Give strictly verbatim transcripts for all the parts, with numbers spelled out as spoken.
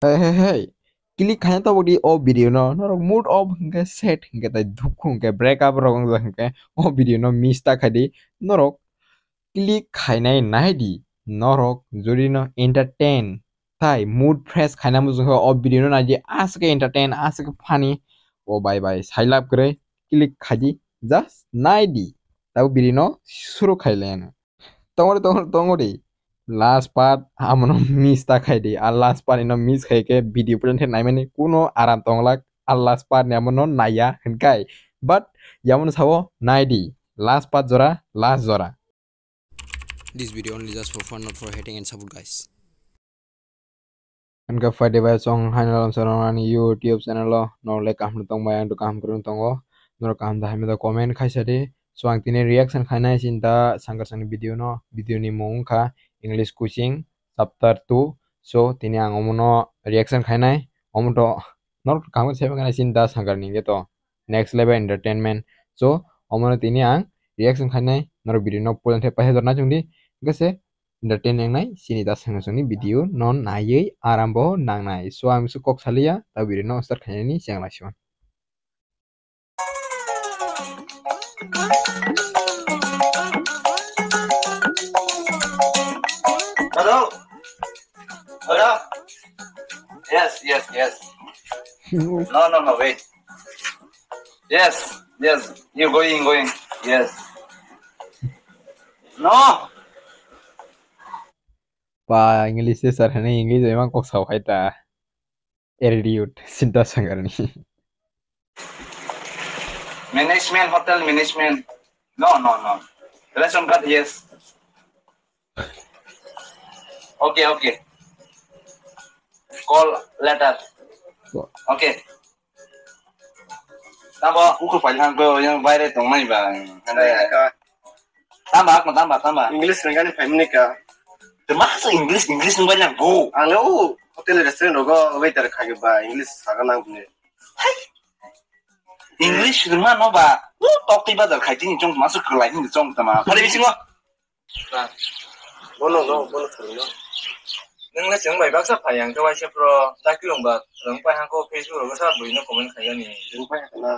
Hey, hey, hey. Click khaina tabuk di o video no. Norok mood off hwnkhe, sad hwnkhe, tai dukhu hwnkhe, break up rok wngjak hwnkhe, o video no miss ta khai di. Norok click khainai nai di. Norok jodi no entertain tai mood fresh khaina muchung khe o video no nai di. Aswk khe entertain, aswk khe funny. O bai bai, sai lab kwrwi click khai di. Just nai di. Tabuk video no suru khai le ano. Tongori, tongori, tongori. Last part, amono miss ta khai di. A last part ino miss khai khe video puila the naimani kuno aram tonglak. A last part ni amono naiya hinkai. But yamono sao nai di. Last part jora, last jora. This video only just for fun, not for hating and support, guys. Hwnkhe phaidi bai chwng haino lamsa rwnani YouTube channel o norok le kaham tongbai, ang kaham kwrwng tongo. Norok kaham da hamya da comment khaisa di. So ang tini reaction khainai chini da Sankarsangni video no, video ni mung wngkha English Coaching Chapter two. So tini ang omono reaction khainai, omo to norok kaham khe saimankhai chini da Sankarni hwnkhe to next level entertainment. So omono tini ang reaction khainai, norok video no puila the paisa jorna chwng di. Hwnkhe se entertain wngnai chini da Sankarsangni video no naiwi arambo nangnai. So ang se kok saliya, ta video no start khainani cheng lai sio. Hello? Hello? Yes, yes, yes. No, no, no, wait. Yes, yes. You going, going. Yes. No. Pa English se sir hene English bai mang kok sao khai ta. Attitude, Sinta Sangarni. Management, hotel management. No, no, no. Ration card, yes. Okay, okay. Call later. Okay. Tamo uku pailhang ko yang baire tongmai ba. Tamba, ako tamba, tamba. English rengani paimani ka. Tama sa English, English nung bailhang ko. Ang le o hotel restaurant rogo waiter khage ba English saga nang bune. Hai. English rengma no ba. U tokti bazar khai tini chong ma su kwlai ni chong tama. Phari bisingo. Bono no, bono phari no. Nung le chwng bai baksa phai ang khe waisa pro. Dakti rong ba rang pai hang ko Facebook rogo sa bui no comment khai ani. Rang pai hang na.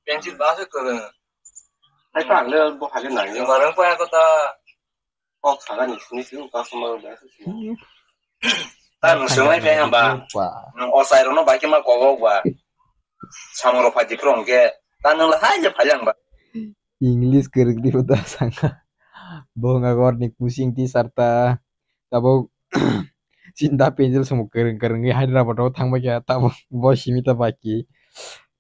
Pencil ba se kwrwng. Hai pa ang le bo hai nang yo. Ba rang pai hang ko ta. Kok saga ni sini sini customer ba se sini. Ta nung swngnai phai hamba. Nung osai rokno bai khe ma kobok ba. Samung rok phai di phuru hwnkhe. Ta nung le hai je phai lang ba. English kwrwng di bo ta sanga. Bo wngkha gorni kusing teacher ta. Tabuk Sinta pencil sumuk kwrwng kwrwngwi Hyderabad o thangbai kha. Tabuk bo simi ta baki.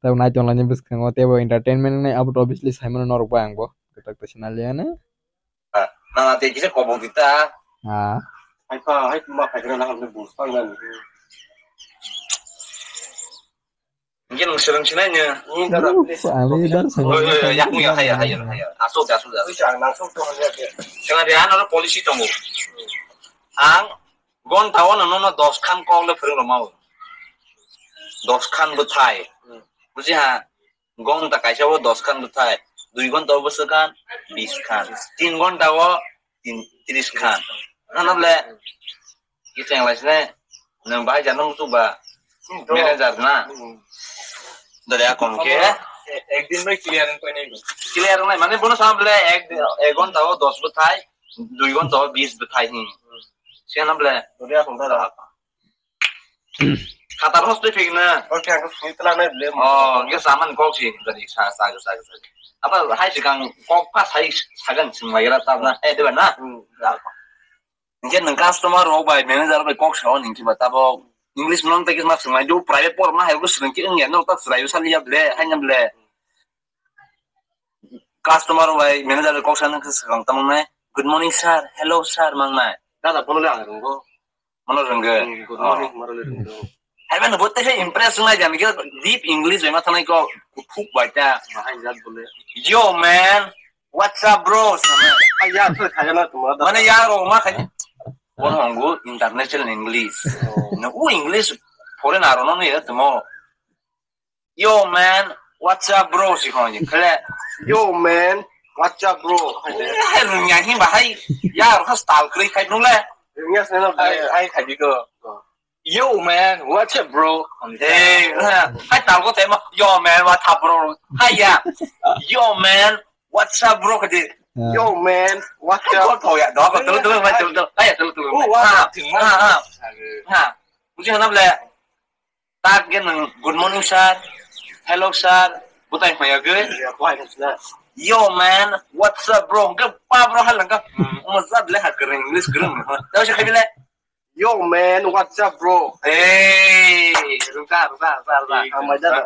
Tabuk nai tonglaini bwskango teibo entertainment wngnai abo to obviously saimano norok bai ang bo. Kwtak ta sinaliya na. Ah, nang ate kisa kobok di ta. Ah. Hai pa, hai kuma khai kena nang bus pang nang. Mungkin nung serang sini aja. Ini dah, please. Ani dar Oh, iya, iya, iya, iya, iya, iya, iya. Asuk, asuk, asuk. Wis, ang langsung tuh ngeliat ya. Sengah dia anu polisi tunggu. Ang gon tahu nono dos khan kau le phring romau. Dos khan bethai. Hmm. Buji ha. Gonta kaisa o dos khan bwthai, dui gonta o bwswk khan bis khan, tin gonta o tin tris khan. Ano ble kicheng lai sine, nang bahai jano muchuk ba manager na. Dole akon ke. Ekdin bai clear wng painai bo. Clear nai mane bono sama ble ek, ek gonta o dos bwthai, dui gonta o bis bwthai hin. Siya na ble. Dole akon da. Khatar hos twi phik na. Oke, aku sini telah naik beli. Oh, dia saman kok sih tadi sa sa sa sa. Apa hai sikang kok pas hai sagan sing lagi rata na. Eh, dia na. Hmm. Mungkin nang customer rok bai manager bai kok sao ning kiba tabo English non tagi mas ngai do private por na hai ko sering ki ngi no tak serai usah lihat ble, hanya ble. Customer bai manager bai kok sana ke segang tamang nai. "Good morning sir, hello sir" mang nai. Dada bono le ang runggo. Mano runggo. Hmm, good morning, mano le runggo. Hai mano botte se impress ngai jani ke deep English bai ma thanai ko kuthuk bai ta. Bahai jat bole. "Yo man, what's up bro?" Sama. Ai ya, tu kaya na tu. Mane ya ro ma khai. Bono honggo international English. Oh. Na u English foreign aro no ne ya tumo. "Yo man, what's up bro?" si khon je. Khle, "Yo man, what's up bro?" Hai de. Eh, hai rungya hin ba hai. Ya ro khas tal kri khai nung le. Rungya sene no hai, hai khai di ko. Yo man, what's up, bro? Hey, ha, hai tal ko tema. Yo man, what's up, bro? Hai ya. Yo man, what's up, bro? Kadi. Yo man, what's up? Ko to ya, do ko tulu tulu man tulu tulu. Hai ya tulu tulu. Oh, what's up? Ha ha ha. Buji hanap le. Tak gen nang, good morning sir, hello sir, butai maya ge. Yo man, what's up bro? Ke pa bro hal nang ka. Mo zat le ha kering English kering. Tahu sih kami le. Yo man, what's up bro? Hey, ruka ruka ruka ruka. Amai da.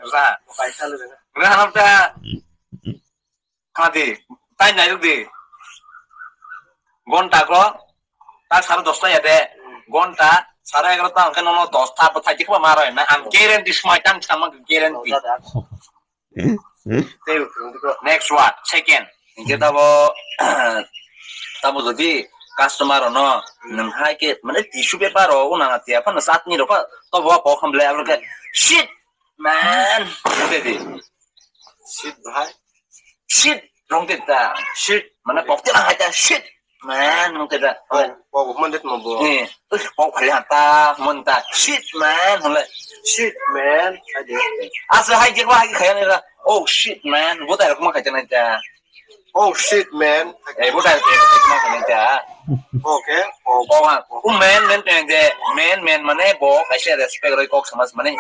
Ruka. Paisa le. Ruka hanap ta. Khadi, tai nairok di. Gonta ko, ta sare dosta ya de. Gonta, sare egarota hwnkhe nono dosta bwthai dikhe ma roi na. Ang guarantee smai tang sama guarantee. Next one, second. Hingke tabo, tabo jodi customer ono nang hai ke mane tissue paper ro una na tia pa na satni ro pa to bo ko khamble abro ke shit man. Shit bhai. Shit, wrong te ta. Shit. Mane kok te hai ta shit. Man, wrong te ta. Kok, kok man det mo bo. Eh, kok khali hata, mon ta. Shit, man, hole. Shit, man. Asa hai je wa hai khaya ne ra. Oh shit, man. Bo ta kuma khaya ne ta. Oh shit, man. Eh, bo ta kuma khaya ne ta. Okay. Oh, oh, man, man, man, man, man, mane bo kaisa respect roi kok samas mane.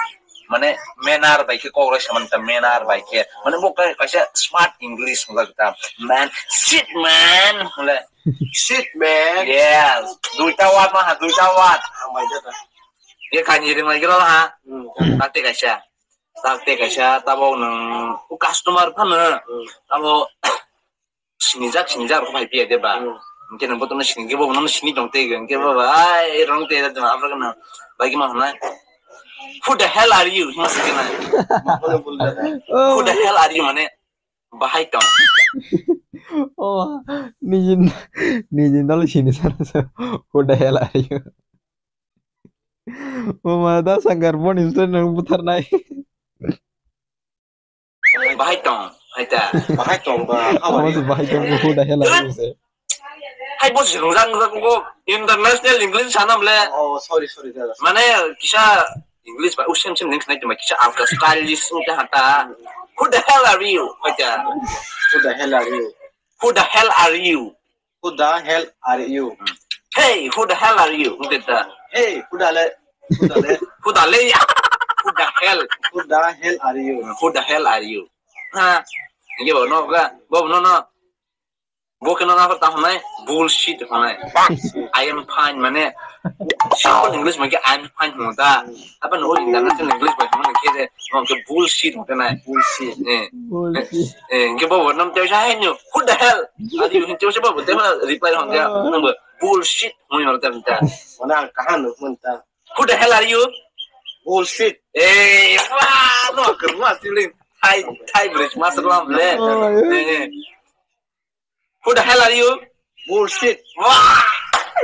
Mane, manner bai khe kok roi saman ta, manner bai khe. Mane, bo kai-, kaisa smart English wngkha ta. Man, shit, man, hole. Shit, man. Yes. Duita word ma ha, duita word. Hambai jata. Ye kani ring lagi ha. Hmm. Takte kaisa. Takte kaisa, tabo nang, o customer phano. Hmm. Tabo, sinijak, sinijak rok bai piya de ba. Hmm. Hingke nang botono sinike bo bono sini tong te hingke ba ba, ai, rong te da abra kana. Bai ma hwnai. "Who the hell are you?" Hima sikena. Who the hell are you mane? Bahai tong. Oh, nijin, nijin dalo sini sana sa. "Who the hell are you?" Oh, ma da sangar boni sini nang butar nai. Bahai tong, hai ta. Bahai tong ba, how are you? Bahai tong, who the hell are you, sir? Hai bo si rung rang rang ko international English sana ble. Oh, sorry, sorry, dada. Mane kisa English ba, usem sem ning sinai ma kisa alka stylish ung ta hata. "Who the hell are you?" Hai ta. "Who the hell are you?" "Who the hell are you?" Who the hell are you? Hey, who the hell are you? Who the, hey, who the le? Who the le? Who the le? Who the hell? Who the hell are you? Who the hell are you? Ha? Ini bo no ga, bo no no. Bo kena na ta hone bullshit hone. "I am fine" mane simple English mane "I am fine" mo da. Apa no international English ba mo ke de mo ke bullshit mo na. Bullshit. Eh. Bullshit. Eh, ke bo nam te sa hen yo. "Who the hell are you?" Te sa bo te reply hon ya. Nang bo bullshit mo yo ta ta. Mana kahan mo ta. "Who the hell are you?" Bullshit. Eh, wa, no, ke mo siling. Thai, Thai bridge master lam le. Oh, yeah. Eh, eh. "Who the hell are you?" Bullshit. Wah!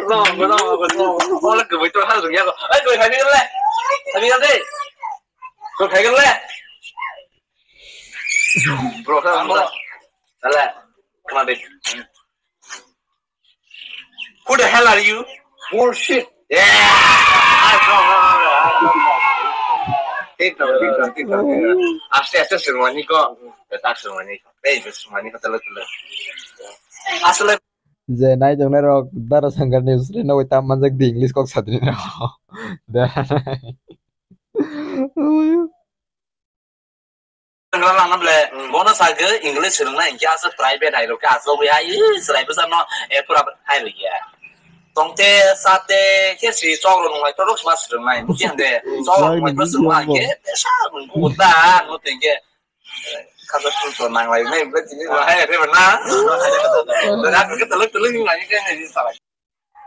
Wrong, wrong, wrong. Wala kwbai to hal rung yago. Ai, kwbai khai gale. Khai gale. Kwbai khai gale. Bro, ka mo. Dale. Come on, babe. "Who the hell are you?" Bullshit. Yeah! Thik to, thik to, thik to, thik to. Aste, aste, sungmani ko. Betak sungmani ko. Ei, sungmani ko, talo, talo. Asle. Je nai tongnai rok Dara Sangkar news reno tam manjak di English kok sadri no. Dara nai. Wngla langna ble, hmm, bono sage English swrwngna hinkhe asa private hai rok khe asa wi hai, ih, chwrai bwsa no, eh, pura hai rok ya. Tongte, sate, khe si chok rok nunglai torok sma swrwngnai, buji hande, chok rok nunglai torok swrwngma hinkhe, besa, buta, no tengke, eh, kaza tul to nanglai nai, ble tini bahai re bana. Rak ke telek telek nunglai ke hai salai.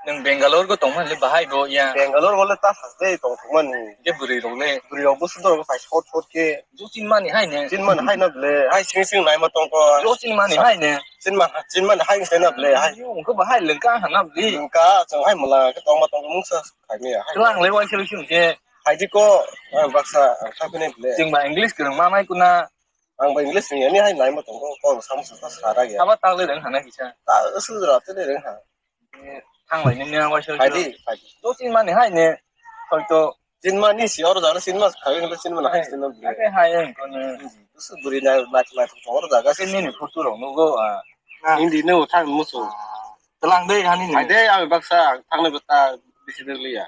Nwng Bangalore go tongmani le bahai bo ya. Bangalore go le ta saste tong thumani. Ke bwrwi rok le. Bwrwi rok bo sudor go phai short short ke. Jo chinmani hai ne. Chinmani hai na ble. Hai sing sing nai ma tong ko. Jo chinmani hai ne. Chinma, chinmani hai se na ble hai. Yo, ko bahai lengka hana ble. Lengka, chwng hai mala ke tong ma tong mung sa khai me hai. Twlang le wai se sing ke. Hai di ko, ah, baksa, ah, sa phine ble. Chwng ma English kwrwng ma mai kuna. Ang ba English ni ani hai nai ma tong ko. Ko sam sa sa ra ya. Aba tang le reng hana kisa. Ta su ra te le reng ha. Thanglai nini ang waisa. Phaidi, phaidi. To chinmani hai ne. Hoito sinma ni si oro jaga sinma khai hwnba sinma na hai sinma. Ake hai ang kono. Su buri na mat mat oro jaga se nini photo rok nugo. Hindi no thang musu. Telang dei hani ni. Hai dei, ang baksa thangna bata bisi dei liya.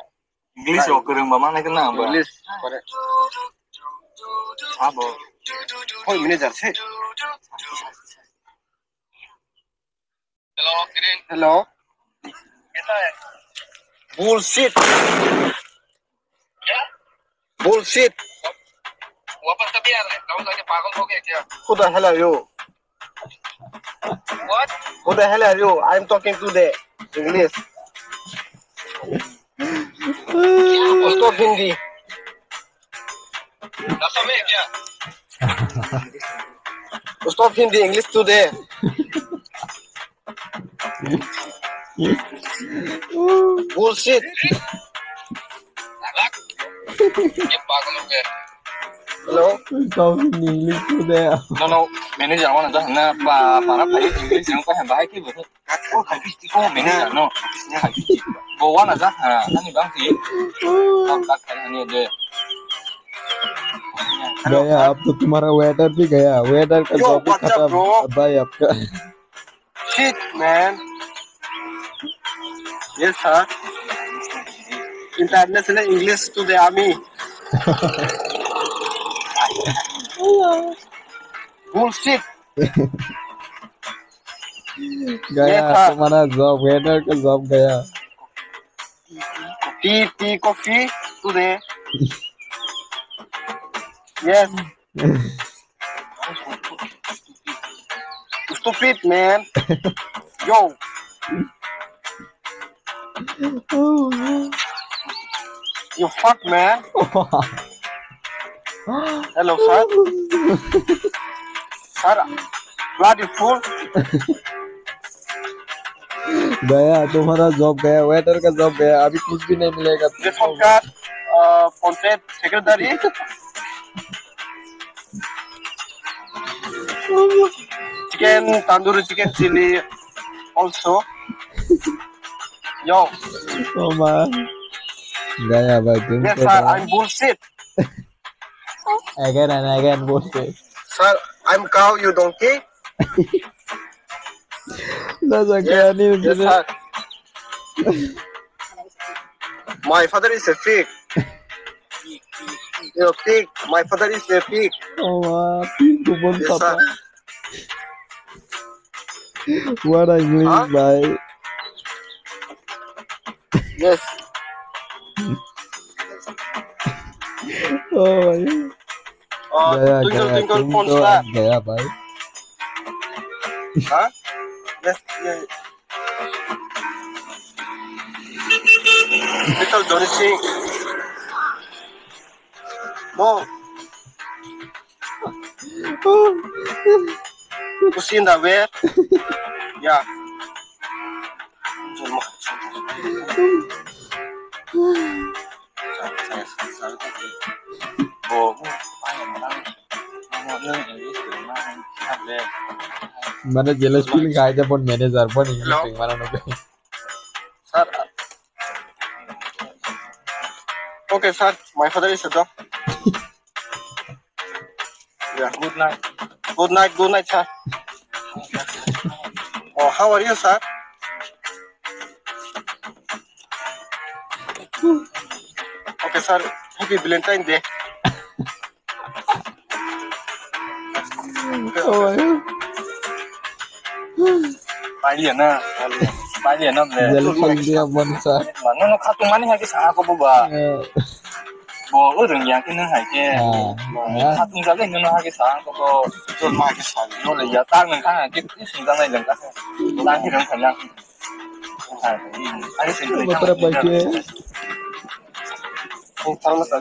English o kwrwng ba manai kana ba. English kore. Abo. Hoi manager se. Hello, Kiran. Hello. कैसा है? Bullshit. क्या? Bullshit. वापस कभी आ रहा है? गाँव जाके पागल हो गया क्या? Who the hell are you? What? Who the hell are you? I'm talking to the English. Stop Hindi. Assam है क्या? Stop Hindi, English today. Bullshit. ये पागल हो गया। Hello. Stop Hindi, English today. No, no, manager wana dah na pa para pa English yang pa bahai ki betul. Katko khai bisti ko mene jano. Bo wana ja ha ani bang si. Tam tak khai ani de. Hello, gaya, sir. Ab to tumhara waiter bhi gaya. Waiter ka job bhi khatam. Yo, what's up, bro? Bhai, aapka. Shit, man. Yes, sir. International English to the army. Bullshit. Gaya, yes, sir. Tumhara job, waiter ka job gaya. Tea, tea, coffee today. Yes. Stupid, man. Yo. You fuck, man. Hello, sir. Sir, bloody fool. गया तुम्हारा जॉब गया, वेटर का जॉब गया, अभी कुछ भी नहीं मिलेगा तुमको। Ration card, uh, panchayat secretary. Chicken tandoori, chicken chili also. Yo. Oh man. गया भाई तुम। Yes, तो sir, गया। I'm bullshit. Again and again bullshit. Sir, I'm cow, you donkey. Yes, sir. My father is a pig. You know, pig. My father is a pig. Oh, wow. Pig, yes, sir. What I mean by. Yes. Oh, my. Oh, gaya, twinkle, gaya, twinkle, twinkle phone star. Gaya, bhai. Huh? Yes, yes. Little Johnny Singh. No. Pushing the way. Yeah. Mane jealous feeling khai de bon manager bon English. Hello? Ting mana no. Sir. Okay, sir. My father is a dog. Yeah, good night. Good night, good night, sir. Oh, how are you, sir? Okay, sir. Happy Valentine Day. Oh, yeah. Paliya na, paliya na ble. Jealous feeling dia bon sa. Mano no khatung mani hai ke sa ko bo ba. Eh. Bo urung ya ke nang hai ke. Ah. Bo khatung jale no hai ke sa ko bo. Jor ma ke sa no le ya ta nang ka ke sing ta nai lang ka. Lang ki rang ka lang. Hai. Ai sing ta. Matra pai ke. Ko ta ma sa.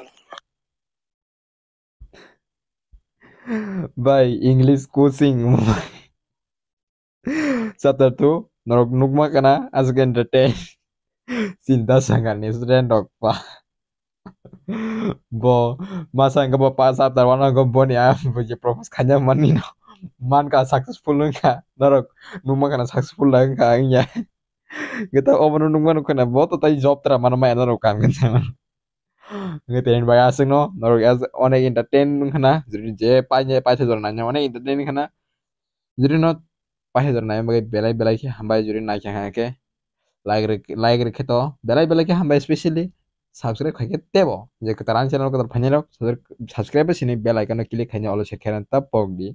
Bai English coaching. Chapter two, norok nukma kana aswk entertain. Chinta sangani student rok pa. Bo masa hwnkhe bo pa chapter one o boni a bo je propose khaina manwi no mankha successful wngkha. Norok nukma kana successful wngkha wngya. Gita obono nukma nukha na bo to tai job tra mano maya norok kan kan. Hwnkhe tini bagwi aswkno norok as onek entertain wngkhana, jodi je paine paisa jora naina onek entertain wngkhana. Jodi no paisa jora naina bagwi belai belai khe hambai, jodi naikha khe like rwk-, like rwkhe to belai belai khe hambai, specially subscribe khaikhe tebo je kwtal ani channel kwtal phainairok subscribe sini bell icon no click khaina olo se khairan ta pokdi.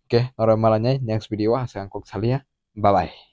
Hwnkhe norok malainai next video o, aswk ang kok salia. Bye bye.